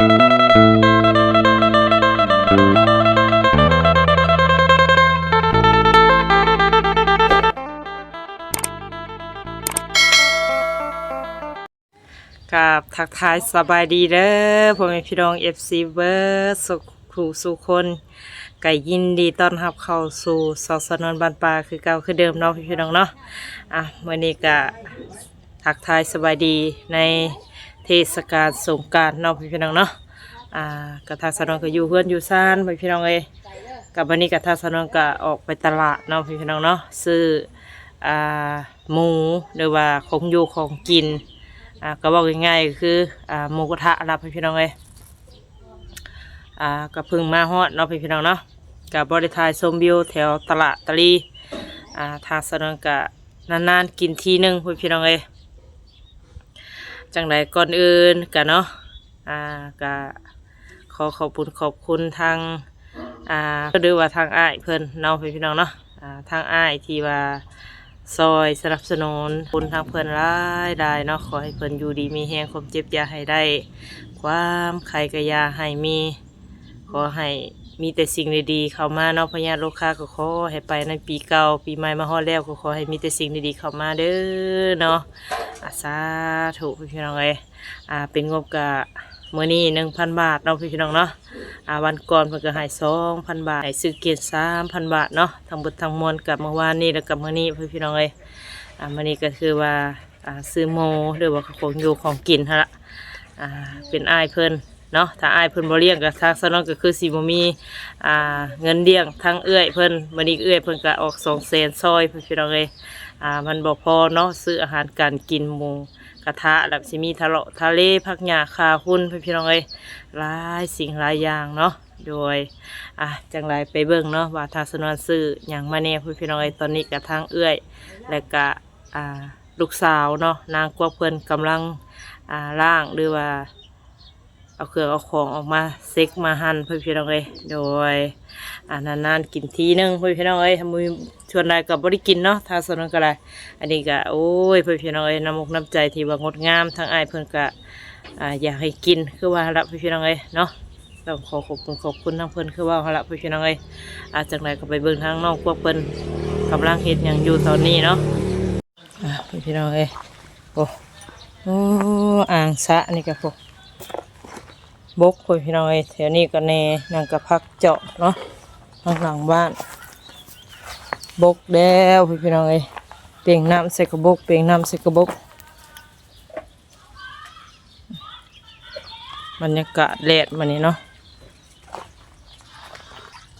ກາບທັກທາຍສະບາຍດີເດີ ພໍ່ແມ່ພີ່ນ້ອງ ເອັຟຊີ ເບິດສູ່ຜູ້ສູ່ຄົນ ກະຍິນດີຕ້ອນຮັບເຂົ້າສູ່ຊ່ອງສາວນວນບ້ານປ່າຄືເກົ່າຄືເດີມເນາະ ພີ່ນ້ອງເນາະ. ອ່ະ ມື້ນີ້ກະທັກທາຍສະບາຍດີໃນເທດສະການສົງການເນາະ ພີ່ນ້ອງເນາະ. ອ່າ ກະທາງສາວນວນກະຢູ່ເຮືອນຢູ່ຊານ ພີ່ນ້ອງເອີຍ. ກະບັດນີ້ກະທາງສາວນວນກະອອກໄປຕະຫຼາດເນາະ ພີ່ນ້ອງເນາະ ຊື້ ອ່າ ໝູ ຫຼືວ່າຂອງຢູ່ຂອງກິນ ອ່າ ກໍເວົ້າງ່າຍໆກໍຄື ອ່າ ໝູກະທະລະ ພີ່ນ້ອງເອີຍ. ອ່າ ກໍເພິ່ງມາຮອດເນາະ ພີ່ນ້ອງເນາະ ກໍບໍ່ໄດ້ຖ່າຍຊົມວິວແຖວຕະຫຼາດຕະລີ. ອ່າ ທາງສາວນວນກໍນານໆກິນທີໜຶ່ງ ພີ່ນ້ອງເອີຍ. ຈັ່ງໃດກ່ອນອື່ນກະເນາະ ອ່າ ກະຂໍຂອບບຸນຂອບຄຸນທາງ ອ່າ ຫຼືວ່າທາງອ້າຍເພິ່ນເນາະ ພີ່ນ້ອງເນາະ. ອ່າ ທາງອ້າຍທີ່ວ່າຊ່ອຍສະໜັບສະໜູນບຸນທາງເພິ່ນຫຼາຍໆເນາະ. ຂໍໃຫ້ເພິ່ນຢູ່ດີມີແຮງ ຄວາມເຈັບຢ່າໃຫ້ໄດ້ ຄວາມໄຂ້ກໍຢ່າໃຫ້ມີ. ຂໍໃຫ້ມີແຕ່ສິ່ງດີໆເຂົ້າມາເນາະ ພະຍາດໂລຄາກໍຂໍໃຫ້ໄປໃນປີເກົ່າ ປີໃໝ່ມາຮອດແລ້ວກໍຂໍໃຫ້ມີແຕ່ສິ່ງດີໆເຂົ້າມາເດີເນາະ. ອາ ສາທຸ ພີ່ນ້ອງເອີຍ. ອາ ເປັນງົບກະມື້ນີ້ໜຶ່ງພັນບາດເນາະ ພີ່ນ້ອງເນາະ. ອາ ວັນກ່ອນເພິ່ນກໍໃຫ້ສອງພັນບາດ ໃຫ້ຊື້ເກນສາມພັນບາດເນາະ. ທັງເບິດທັງມວນກະມື້ວານນີ້ ແລ້ວກະມື້ນີ້ ພີ່ນ້ອງເອີຍ. ອາ ມື້ນີ້ກໍຄືວ່າ ອ່າ ຊື້ໝູ ຫຼືວ່າຂອງຢູ່ຂອງກິນຫັ້ນລະ. ອ່າ ເປັນອ້າຍເພິ່ນເນາະ ຖ້າອ້າຍເພິ່ນບໍ່ລ້ຽງກໍທາງສາວນວນກໍຄືຊິບໍ່ມີ ອ່າ ເງິນລ້ຽງທາງເອື້ອຍເພິ່ນ. ມື້ນີ້ເອື້ອຍເພິ່ນກໍອອກສອງແສນຊ່ອຍ ພີ່ນ້ອງເອີຍ. ອ່າ ມັນບໍ່ພໍເນາະ ຊື້ອາຫານການກິນ ໝູກະທະ ແລ້ວຊິມີທະເລາະທະເລ ຜັກຫຍ້າຂາຫຸ່ນ ພີ່ນ້ອງເອີຍ ຫຼາຍສິ່ງຫຼາຍຢ່າງເນາະ. ໂດຍ ອ່າ ຈັ່ງໃດໄປເບິ່ງເນາະວ່າທາງສາວນວນຊື້ຫຍັງມາແດ່ ພີ່ນ້ອງເອີຍ. ຕອນນີ້ກໍທາງເອື້ອຍ ແລ້ວກໍ ອ່າ ລູກສາວເນາະ ນາງກວກເພິ່ນກຳລັງ ອ່າ ລ້າງ ຫຼືວ່າເອົາເຄື່ອງເອົາຂອງອອກມາເຊັກມາຫັ່ນ ພີ່ນ້ອງເອີຍ. ໂດຍ ອ່າ ນານໆກິນທີໜຶ່ງ ພີ່ນ້ອງເອີຍ ມື້ສ່ວນຫຼາຍກໍບໍ່ໄດ້ກິນເນາະ ທາງສາວນວນກໍໄດ້. ອັນນີ້ກໍ ໂອ້ຍ ພີ່ນ້ອງເອີຍ ນ້ຳອົກນ້ຳໃຈທີ່ວ່າງົດງາມ ທາງອ້າຍເພິ່ນກໍ ອ່າ ຢາກໃຫ້ກິນຄືວ່າຫັ້ນລະ ພີ່ນ້ອງເອີຍເນາະ. ຕ້ອງຂໍຂອບຄຸນຂອບຄຸນທາງເພິ່ນຄືເວົ້າຫັ້ນລະ ພີ່ນ້ອງເອີຍ. ອ່າ ຈັ່ງໃດກໍໄປເບິ່ງທາງນ້ອງພວກເພິ່ນກຳລັງເຮັດຫຍັງຢູ່ຕອນນີ້ເນາະ. ອ່າ ພີ່ນ້ອງເອີຍ ໂອ້ ໂອ້ ອ່າງສະນີ້ກໍ ໂອ້ ບົກ ພີ່ນ້ອງເອີຍ. ແຖວນີ້ກໍແດ່ ນັ້ນກໍຜັກເຈາະເນາະ ທາງຫຼັງບ້ານບົກແລ້ວ ພີ່ນ້ອງເອີຍ. ເປ່ງນ້ຳໃສ່ກະບົກ ເປ່ງນ້ຳໃສ່ກະບົກ. ບັນຍາກາດແດດມື້ນີ້ເນາະ.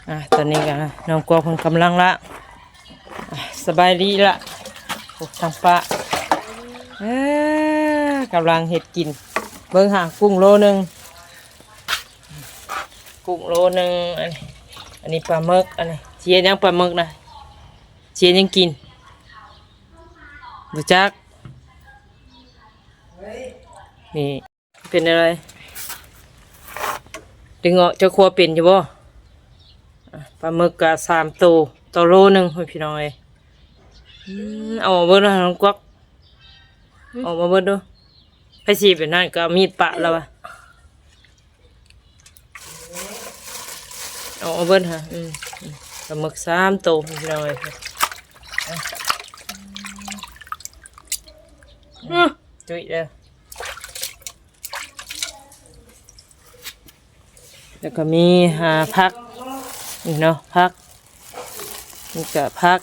ອ່າ ຕອນນີ້ກໍນ້ອງກວກເພິ່ນກຳລັງລະ ອ່າ ສະບາຍດີລະ. ໂອ້ ທາງປ້າ ເອີ ກຳລັງເຮັດກິນ. ເບິ່ງຫາ ກຸ້ງໂລໜຶ່ງ ກຸ້ງໂລໜຶ່ງ. ອັນນີ້ ອັນນີ້ປາໝຶກ. ອັນນີ້ຊິເຮັດຫຍັງ ປາໝຶກນະ ຊິເຮັດຫຍັງກິນ ບໍ່ຈັກ. ນີ້ ເປັນແນວໃດ? ດຶງອອກ ເຈົ້າຄົວເປັນຢູ່ບໍ່? ອ່ະ ປາໝຶກກະສາມໂຕຕໍ່ໂລໜຶ່ງ ພີ່ນ້ອງເອີຍ. ອືມ ເອົາອອກເບິ່ງດູ ນ້ອງກວກ ອອກມາເບິ່ງດູ. ໃຜຊິເປັນນັ້ນ ກໍເອົາມີດປາດລະວະ. ເອົາ ເອົາເບິ່ງຫາ ອືມ ອືມ ປາໝຶກສາມໂຕ ພີ່ນ້ອງເອີຍ. ອືມ ຕຸ້ຍເດີ. ແລ້ວກໍມີ ອ່າ ຜັກ ນີ້ເນາະ ຜັກ ນີ້ກະຜັກ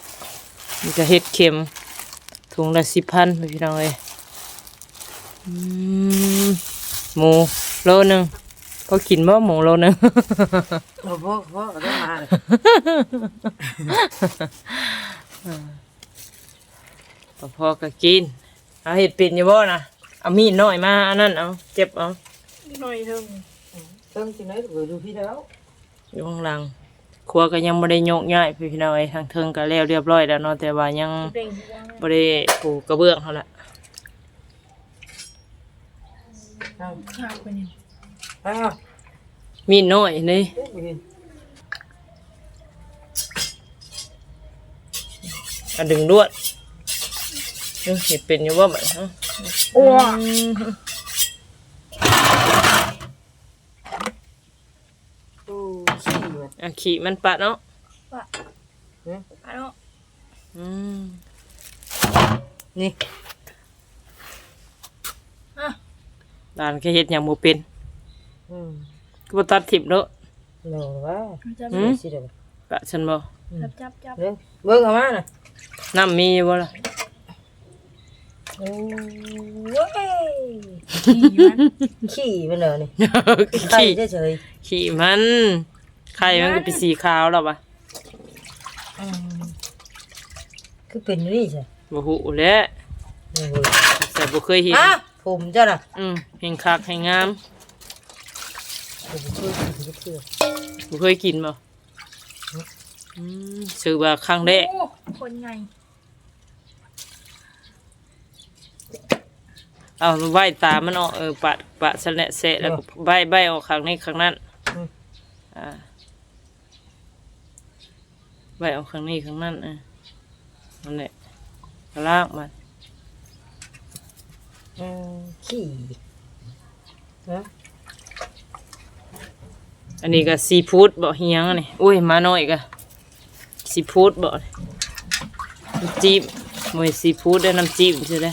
ນີ້ກະເຫັດເຂັມ ຖົງລະສິບພັນ ພີ່ນ້ອງເອີຍ. ອືມ ໝູໂລໜຶ່ງ ພໍກິນບໍ່ ໝູໂລໜຶ່ງ? ບໍ່ພໍ ພໍ ກໍຕ້ອງມາ ພໍກໍກິນ. ເອົາເຮັດເປັນຢູ່ບໍ່ນະ? ເອົາມີດນ້ອຍມາ ອັນນັ້ນເອົາ ເຈັບເອົາ ນ້ອຍເທິງ ເທິງຊິໄດ້ ເອີ ຢູ່ພີ້ແລ້ວ ຢູ່ຂ້າງຫຼັງ. ຄົວກໍຍັງບໍ່ໄດ້ໂຍກຍ້າຍ ພີ່ນ້ອງເອີຍ. ທາງເທິງກໍແລ້ວຮຽບຮ້ອຍແລ້ວເນາະ ແຕ່ວ່າຍັງບໍ່ໄດ້ປູກະເບື້ອງເຮົາລະ. ເອົາ ມີດນ້ອຍນີ້ ອາ ດຶງລວດ. ເອີ ເຮັດເປັນຢູ່ບໍ່ບັດນີ້? ໂອ້ ອືມ. ອ່ະ ຂີ້ມັນປະເນາະ ປະ ຫຶ? ປະເນາະ ອືມ ນີ້ ຫຼານກໍເຮັດຫຍັງບໍ່ເປັນ ອືມ ກໍບໍ່ຕັດຖິ້ມໂລດ ໂດວ່າ ຫຶ? ປະຊັ້ນບໍ່? ອືມ ຈັບໆໆ ເບິ່ງ ເບິ່ງເອົາມານະ ນ້ຳມີຢູ່ບໍ່ລະ? ໂອ້ຍ ຂີ້ມັນ ຂີ້ມັນເດີນີ້ ໄຂ່ເດີເສີຍ ຂີ້ມັນ ໄຂ່ມັນກໍເປັນສີຂາວແລ້ວວະ ອືມ ຄືເປັນຢູ່ນີ້ຊະ ບໍ່ຮູ້ແຫຼະ ໂອ້ຍ ແຕ່ບໍ່ເຄີຍເຫັນ ຮະ ຜົມເຈົ້ານະ ອືມ ແຮ່ງຄັກແຮ່ງງາມ ບໍ່ເຄີຍກິນຈັກເທື່ອ ບໍ່ເຄີຍກິນບໍ່? ອືມ ຊື່ວ່າຄັ້ງແລກ ໂອ້ ຄົນໃຫຍ່ ເອົາໄວ້ຕາມັນອອກ ເອີ ປະ ປະຊັ້ນແຫຼະ ແຊະແລ້ວກໍ ເອີ ໄວ້ ໄວ້ອອກຂ້າງນີ້ຂ້າງນັ້ນ ອືມ ອ່າ ໄວ້ອອກຂ້າງນີ້ຂ້າງນັ້ນ ເອີ ນັ້ນແຫຼະ ກໍລ້າງມັນ ເອີ ຂີ້ ຮະ ອັນນີ້ກໍຊີຟູດບໍ ອີຫຍັງອັນນີ້ ໂອ້ຍ ໝານ້ອຍກໍຊີຟູດບໍ ນ້ຳຈິ້ມ ບໍ່ແມ່ນຊີຟູດເດ້ ນ້ຳຈິ້ມຊື່ເດ້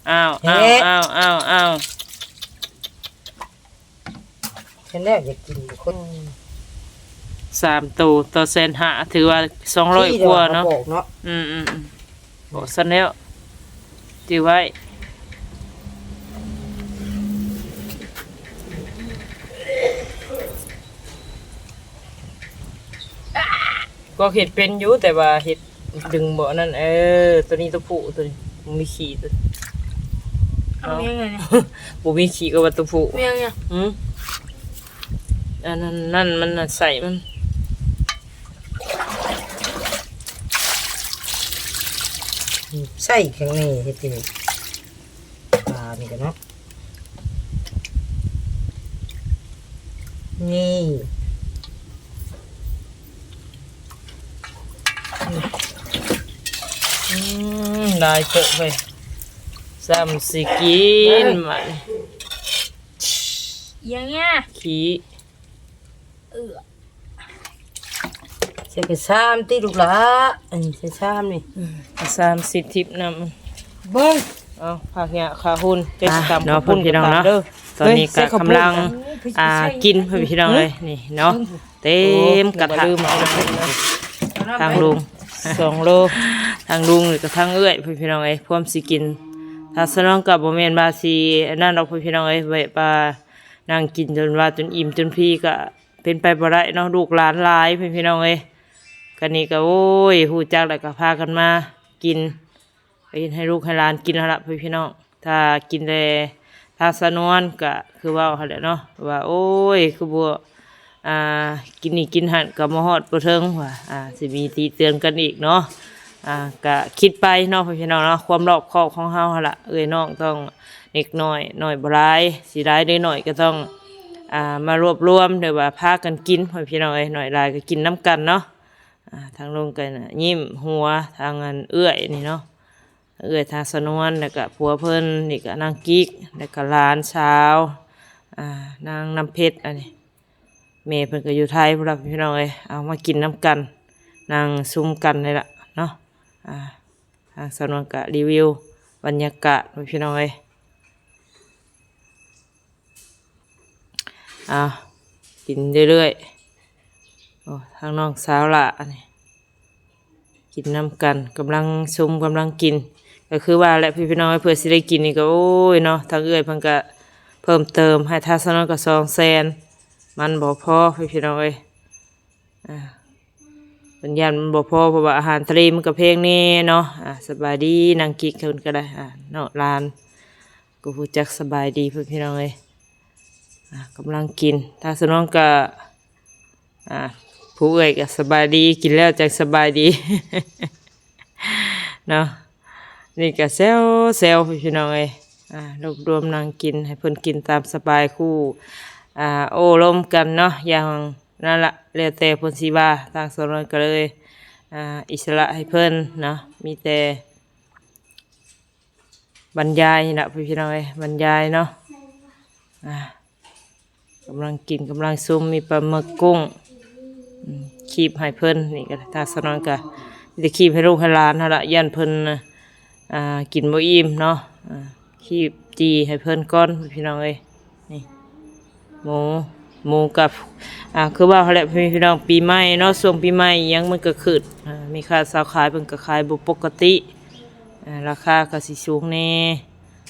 ອ້າວ ເອີ ອ້າວ ອ້າວ ອ້າວ ອ້າວ ເຫັນແລ້ວຢາກກິນ ຄົນ ສາມໂຕຕໍ່ແສນຫ້າ ຖືວ່າສອງຮ້ອຍກວ່າເນາະ ອືມໆໆ ບໍ່ຊັ້ນແລ້ວ ຈື່ໄວ້ ກໍເຮັດເປັນຢູ່ ແຕ່ວ່າເຮັດດຶງບໍ່ນັ້ນ ເອີ ໂຕນີ້ໂຕຜູ້ ໂຕນີ້ບໍ່ມີຂີ້ ໂຕນີ້ ເອົາ ເອົາ ແມ່ນຫຍັງນີ້ ບໍ່ມີຂີ້ກໍວ່າໂຕຜູ້ ແມ່ນຫຍັງ ຫຶ? ອັນນັ້ນ ນັ້ນມັນນະ ໃສ່ມັນ ໃສ່ຂ້າງໃນເຮັດຈັ່ງ ປານີ້ກໍເນາະ ນີ້ ອືມ ຫຼາຍເຕີບເວີຍ ຊ້ຳຊິກິນ ມານີ້ ອີຫຍັງນີ້ ຂີ້ ເອີ ໃສ່ກະຊາມຕິລູກຫຼ້າ ອັນນີ້ໃສ່ຊາມນີ້ ອືມ ກະຊາມຊິທິບນຳ ເບິ່ງ ເອົາ ຜັກຫຍ້າຂາຫຸ່ນ ເຈົ້າຊິຕຳເນາະ ຂາຫຸ່ນ ພີ່ນ້ອງເນາະ ເດີ ຕອນນີ້ກະກຳລັງ ເອີຍ ໃສ່ເຂົ້າປຸ້ນ ອ່າ ກິນ ພີ່ນ້ອງເອີຍ ນີ້ເນາະ ເຕັມກະທະ ທາງລຸງ ສອງໂລ ທາງລຸງນີ້ກະທາງເອື້ອຍ ພີ່ນ້ອງເອີຍ ພວມຊິກິນ ທາງສະໜອງກະບໍ່ແມ່ນວ່າຊິອັນນັ້ນດອກ ພີ່ນ້ອງເອີຍ ແບບວ່າ ນັ່ງກິນຈົນວ່າຈົນອີ່ມຈົນພີກະເປັນໄປບໍ່ໄດ້ເນາະ ລູກຫຼານຫຼາຍ ພີ່ນ້ອງເອີຍ ກະນີ້ກະ ໂອ້ຍ ຮູ້ຈັກແລ້ວກະພາກັນມາກິນ ເຮັດໃຫ້ລູກໃຫ້ຫຼານກິນຫັ້ນລະ ພີ່ນ້ອງ ຖ້າກິນແຕ່ທາງສະໜວນກະຄືເວົ້າຫັ້ນແຫຼະເນາະ ວ່າ ໂອ້ຍ ຄືບໍ່ ອ່າ ກິນນີ້ກິນຫັ້ນກະບໍ່ຮອດບໍ່ເຖິງວ່າ ອ່າ ຊິມີຕິເຕືອນກັນອີກເນາະ ອ່າ ກະຄິດໄປເນາະ ພີ່ນ້ອງເນາະ ຄວາມລອບຄອບຂອງເຮົາຫັ້ນລະ ເອື້ອຍນ້ອງຕ້ອງເລັກນ້ອຍ ນ້ອຍບໍ່ຫຼາຍ ຊິຫຼາຍຫຼືໜ້ອຍກໍຕ້ອງ ອ່າ ມາລວບລວມ ຫຼືວ່າພາກັນກິນ ພໍ່ແມ່ພີ່ນ້ອງເອີຍ ໜ້ອຍຫຼາຍກໍກິນນຳກັນເນາະ ອ່າ ທາງລຸງກໍຍິ້ມຫົວ ທາງອັນເອື້ອຍນີ້ເນາະ ເອື້ອຍທາງສະໜວນ ແລ້ວກໍຜົວເພິ່ນ ນີ້ກໍນາງກິກ ແລ້ວກໍຫຼານສາວ ອ່າ ນາງນ້ຳເພັດ ອັນນີ້ ແມ່ເພິ່ນກໍຢູ່ໄທພຸ້ນລະ ພີ່ນ້ອງເອີຍ ເອົາມາກິນນຳກັນ ນັ່ງຊຸມກັນນີ້ລະເນາະ ອ່າ ທາງສາວນວນກະຣີວິວບັນຍາກາດ ພີ່ນ້ອງເອີຍ ເອົາ ກິນເລື້ອຍໆ ໂອ້ ທາງນ້ອງສາວຫຼ້າ ອັນນີ້ ກິນນຳກັນ ກຳລັງຊຸມ ກຳລັງກິນ ກໍຄືວ່າແຫຼະ ພີ່ນ້ອງເອີຍ ເພື່ອຊິໄດ້ກິນນີ້ກໍ ໂອ້ຍເນາະ ທາງເອື້ອຍເພິ່ນກະເພີ່ມເຕີມໃຫ້ທາງສາວນວນກໍສອງແສນ ມັນບໍ່ພໍ ພີ່ນ້ອງເອີຍ ອ່າ ເພິ່ນຢ້ານມັນບໍ່ພໍ ເພາະວ່າອາຫານທະເລມັນກໍແພງແດ່ເນາະ ອ່າ ສະບາຍດີນາງກິກເພິ່ນກໍໄດ້ ອ່າ ເນາະ ຫຼານກໍຮູ້ຈັກສະບາຍດີ ພີ່ນ້ອງເອີຍ ອ່າ ກຳລັງກິນ ທາງສາວນວນກໍ ອ່າ ຜູ້ເອື້ອຍກໍສະບາຍດີ ກິນແລ້ວຈັ່ງສະບາຍດີ ເນາະ ນີ້ກໍແຊວໆ ພີ່ນ້ອງເອີຍ ອ່າ ລວບລວມນັ່ງກິນ ໃຫ້ເພິ່ນກິນຕາມສະບາຍ ຄູ່ ອ່າ ໂອ້ລົມກັນເນາະ ຢ່າງນັ້ນລະ ແລ້ວແຕ່ເພິ່ນຊິວ່າ ທາງສາວນວນກໍເລີຍ ອ່າ ອິດສະຫຼະໃຫ້ເພິ່ນເນາະ ມີແຕ່ບັນຍາຍນີ້ລະ ພີ່ນ້ອງເອີຍ ບັນຍາຍເນາະ ອ່າ ກຳລັງກິນ ກຳລັງຊຸມ ມີປາໝຶກ ກຸ້ງ ຄີບໃຫ້ເພິ່ນ. ນີ້ກໍທາງສາວນ້ອຍກໍມີແຕ່ຄີບໃຫ້ລູກໃຫ້ຫຼານຫັ້ນລະ ຢ້ານເພິ່ນ ອ່າ ກິນບໍ່ອີ່ມເນາະ. ອ່າ ຄີບຈີ່ໃຫ້ເພິ່ນກ່ອນພີ່ນ້ອງເອີຍ. ນີ້ ໝູ ໝູກັບ ອ່າ ຄືວ່າຫັ້ນແຫຼະ ພໍ່ແມ່ພີ່ນ້ອງ ປີໃໝ່ເນາະ ຊ່ວງປີໃໝ່ອີ່ຫຍັງມັນກໍຂຶ້ນ. ອ່າ ແມ່ຄ້າຊາວຂາຍເພິ່ນກໍຂາຍບໍ່ປົກກະຕິ. ອ່າ ລາຄາກໍຊິສູງແດ່.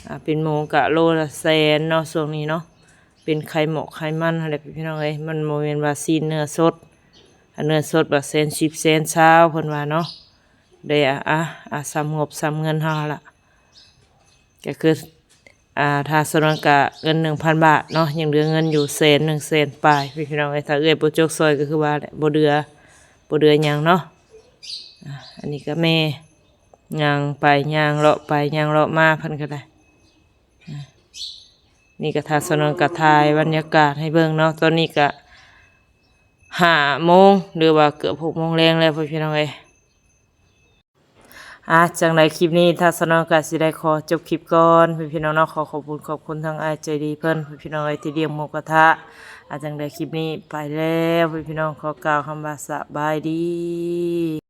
ອ່າ ເປັນໝູກໍໂລລະແສນເນາະ ຊ່ວງນີ້ເນາະ. ເປັນໄຂໝອກໄຂມັນຫັ້ນແຫຼະພີ່ນ້ອງເອີຍ. ມັນບໍ່ແມ່ນວ່າຊີ້ນເນື້ອສົດ ອັນເນື້ອສົດວ່າແສນສິບແສນຊາວເພິ່ນວ່າເນາະ. ໄດ້ ອ່າ ອ່າ ສ່ຳງົບສ່ຳເງິນເຮົາຫັ້ນລະ. ກໍຄື ອ່າ ຖ້າສ່ວນນັ້ນກະເງິນໜຶ່ງພັນບາດເນາະ ຍັງເຫຼືອເງິນຢູ່ແສນໜຶ່ງ ແສນປາຍພີ່ນ້ອງເອີຍ. ຖ້າເອື້ອຍບໍ່ຈົກຊ່ອຍກໍຄືວ່າແຫຼະ ບໍ່ເຫຼືອ ບໍ່ເຫຼືອຫຍັງເນາະ. ອ່າ ອັນນີ້ກໍແມ່ຍ່າງໄປຍ່າງເລາະໄປຍ່າງເລາະມາເພິ່ນກໍໄດ້. ອ່າ ນີ້ກໍທາງສາວນ້ອຍກໍຖ່າຍບັນຍາກາດໃຫ້ເບິ່ງເນາະ. ຕອນນີ້ກໍຫ້າໂມງ ຫຼືວ່າເກືອບຫົກໂມງແລງແລ້ວ ພີ່ນ້ອງເອີຍ. ອ່າ ຈັ່ງໃດຄລິບນີ້ທາງສາວນ້ອຍກໍຊິໄດ້ຂໍຈົບຄລິບກ່ອນ ພີ່ນ້ອງເນາະ. ຂໍຂອບຄຸນຂອບຄຸນທາງອ້າຍໃຈດີເພິ່ນ ພີ່ນ້ອງເອີຍ ທີ່ລ້ຽງໝູກະທະ. ອ່າ ຈັ່ງໃດຄລິບນີ້ໄປແລ້ວ ພີ່ນ້ອງ ຂໍກ່າວຄຳວ່າສະບາຍດີ.